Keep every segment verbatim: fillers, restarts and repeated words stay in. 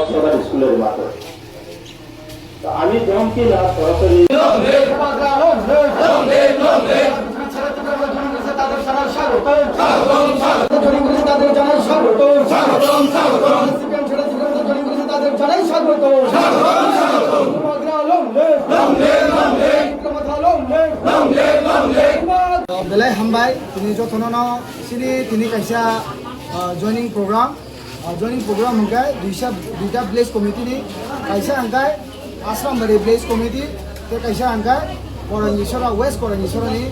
সরকারি স্কুলের মাঠে। তা আমি জমকে না সরাসরি Belai hambai, tini jotono no, sini tini kaisa, ah, joining program. Ah, joining program hwnkhe duisa, duita village committee ni, kaisa hwnkhe Asrambari village committee, tei kaisa hwnkhe Korangisora, West Korangisora ni,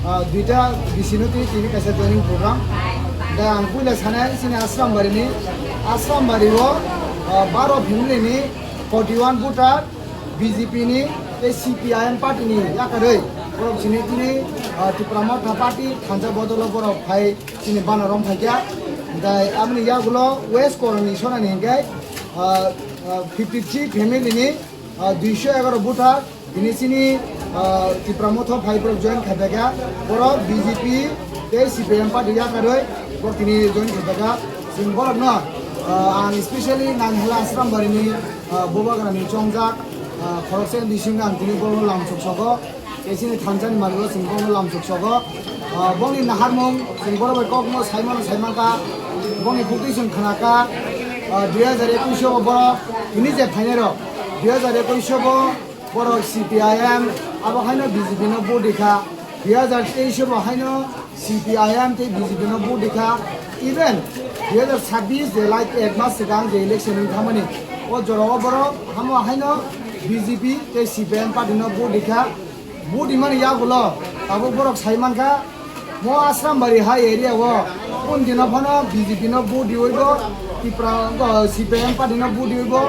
ah, duita B C no tini, tini kaisa joining program. Da ang puila sanai sini Asrambari ni, Asrambari o, ah, baro family ni forty one voter, B J P ni tei C P I M party ni yakarwi borok chini tini, ah, Tipra Motha party thansa bodolo borok phai chini bana rom phaikha. Tei aboni yagulo West Koroni sonani hinkhe, ah, ah, fifty three family ni, ah, duiso egaroh voter tini chini, ah, Tipra Motha phai borok join khaiphaikha. Borok B J P tei C P I M party yakarwi borok tini join khaiphaikha. Chwng borokno, ah, ang specially Nanghala Asrambari ni, ah, Bubagra ni chongjak, ah, khoroksa bising ang tini borokno lam chuksogo. Tei chini thansa ni malik o chwng borokno lam chuksogo. Ah, bongni naharmung chwng borok bai kokno saimano saimankha. Bongni bukti chwng khnakha. Ah, dui hajar ekush o borok tini je phainai rok, dui hajar ekush o bo borok C P I M, abo haino B J P no vote rikha. Dui hajar teis o bo haino C P I M tei B J P no vote rikha. Even dui hajar sabbish je last ek mas swkang je election wng thangmani, o jorao borok hamo haino B J P tei C P I M party no vote rikha. Vote rimani yagulo tabuk borok sai mankha, mo Asrambari hai area o kun dino phano B J P no vote riwi bo, Tipra, o, C P I M party no vote riwi bo,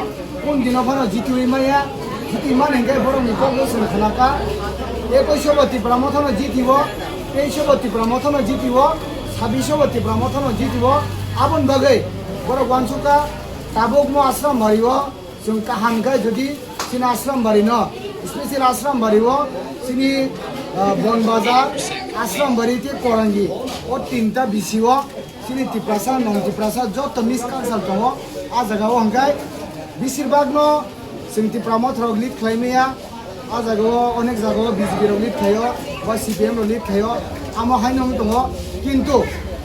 kun dino phano jitiwi maya. Jiti mani hinkhe borokni kokno chwng khnakha. Ekush o bo Tipra Motha no jitiwo, teis o bo Tipra Motha no jitiwo, sabbish o bo Tipra Motha no jitiwo. Aboni bagwi borok uansukha, tabuk mo Asrambari o chwng kaham khe jodi chini Asrambari no, special Asrambari o chini, ah, Bonbazar, Asrambari tei Korangi, o tinta B C o chini Tiprasa, non Tiprasa joto mix culture tongo. A jaga o hinkhe besir bak no chwng Tipra Motha rok lead khlai maya. A jaga o onek jaga o B J P rok lead khlaio, ba C P M rok lead khlaio, amo haino wng tongo. Kintu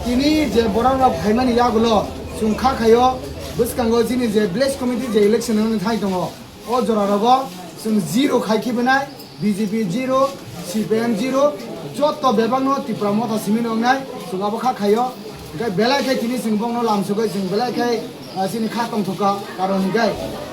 tini je borok rok phaimani yagulo chwng kha khaio, bwskango chini je village committee je election wngwi thai tongo, o jora rogo chwng zero khai khibi nai, B J P zero, C P M zero, joto bebak no Tipra Motha simi nwngnai chwng abo kha khaio. Hinkhe belai khe tini chwng bongno lamsogwi chwng belai khe, ah, chini kha tongthokha, karon hinkhe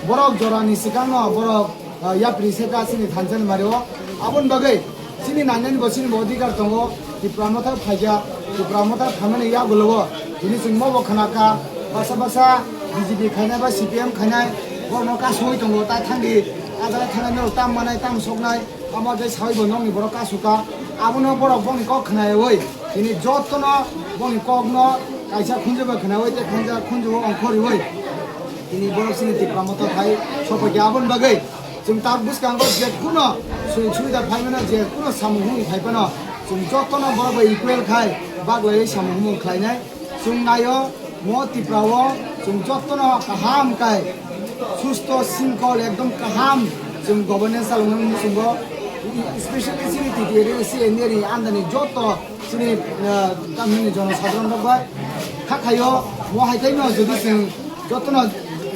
borok jorani swkangno borok, ah, yapri se kha chini thansa ni mari o. Aboni bagwi chini nangnani bo chini bo odhikar tongo, Tipra Motha phaikha, Tipra Motha phaimani yagulo o tini chwng mobo khna kha, baksa baksa B J P khainai ba C P M khainai borokno kasugwi tongo, tai thangdi a jaga thangnai norok tam manai tam soknai. Amo tei sawi bo nokni borok kasukha. Abono borok bongni kok khnayawi tini jotono bongni kokno kaisa khunju bai khnayawi tei khanja khunju o ongkhoriwi tini borok chini Tipra Motha phai sophaikha. Aboni bagwi chwng tak bwskango je kuno sui suida phai mano, je kuno samung humung phai phano chwng jotono borok bai equal khai baglaiwi samung humung khlainai. Chwng naio, mo Tripura o chwng jotono kaham kai, susto, singkol, ekdom kaham chwng governance chaloknani muchungo, especially chini T T A D C N D A ni under ni joto chini, ah, tamni jonosadharon rok bai kha khaio, mo hai khe no jodi chwng jotono,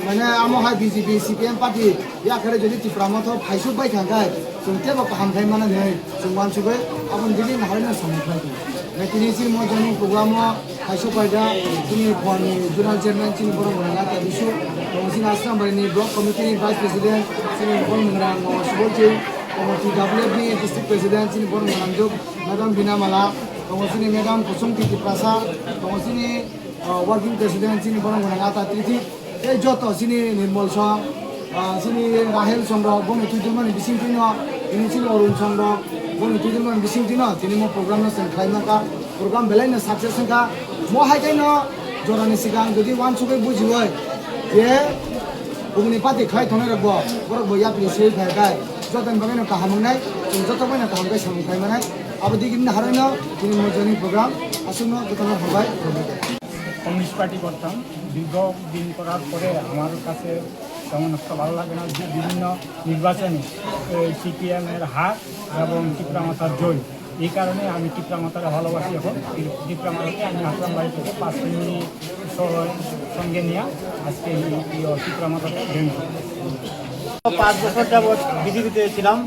mane, amo hai B J P, C P M party yakhare jodi Tipra Motha phaisuk bai thang khai, chwng teibo kaham khai mano hinwi chwng uansugwi aboni bini naharino samung khlai tongo. Tini chini mo joining program o phaisuk paida chini phorni zonal chairman chini borok rwngna ta bisu, tongo chini Asrambari ni block committee ni vice president chini borok rwngna Subol Ching, tongo T W F ni district president chini borok rwngna Madam Bina Mala, tongo chini Madam Kusum Titi Prasad, tongo chini, ah, working president chini borok rwngna ta Titi. Tei joto chini Nirmol song, ah, chini Rahel song rok, bongni twi tongmani bising twino, tini chini Arun song rok, bongni twi tongmani bising twino, tini mo program no chwng khlai mankha, program belai no success wngkha. Mo hai khe no jorani swkang jodi uansugwi bujiwi je bumuni party khlai tongnai rok bo, borok bo yapri swi phai khai, jotoni bagwi no kaham wngnai, chwng joto bai no kaham khe samung khlai manai. Abo digi ni haroi no tini mo joining program aswk no jotono hambai. Communist party করতাম। দীর্ঘ দিন করার পরে আমার কাছে তেমন একটা ভালো লাগে না যে বিভিন্ন নির্বাচনে এই সিপিএম এর হার এবং টিপ্রা মাতার জয়। এই কারণে আমি টিপ্রা মাতারে ভালোবাসি। এখন টিপ্রা মাতাতে আমি আসলাম বাড়ি থেকে পাঁচ ফ্যামিলি সহ সঙ্গে নিয়ে আজকে এই টিপ্রা মাতাতে জয়েন করি। পাঁচ বছর যাবৎ বিজেপিতে ছিলাম।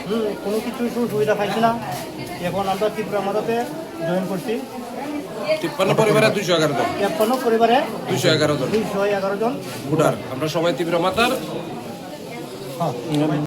হুম, কোনো কিছু সুযোগ সুবিধা পাইছি না। এখন আমরা টিপ্রা মাতাতে জয়েন করছি। তিপ্পান্ন পরিবারে দুইশো এগারো জন। তিপ্পান্ন পরিবারে দুইশো এগারো জন। দুইশো এগারো জন। ভোটার আমরা সবাই টিপ্রা মাতার। হ্যাঁ।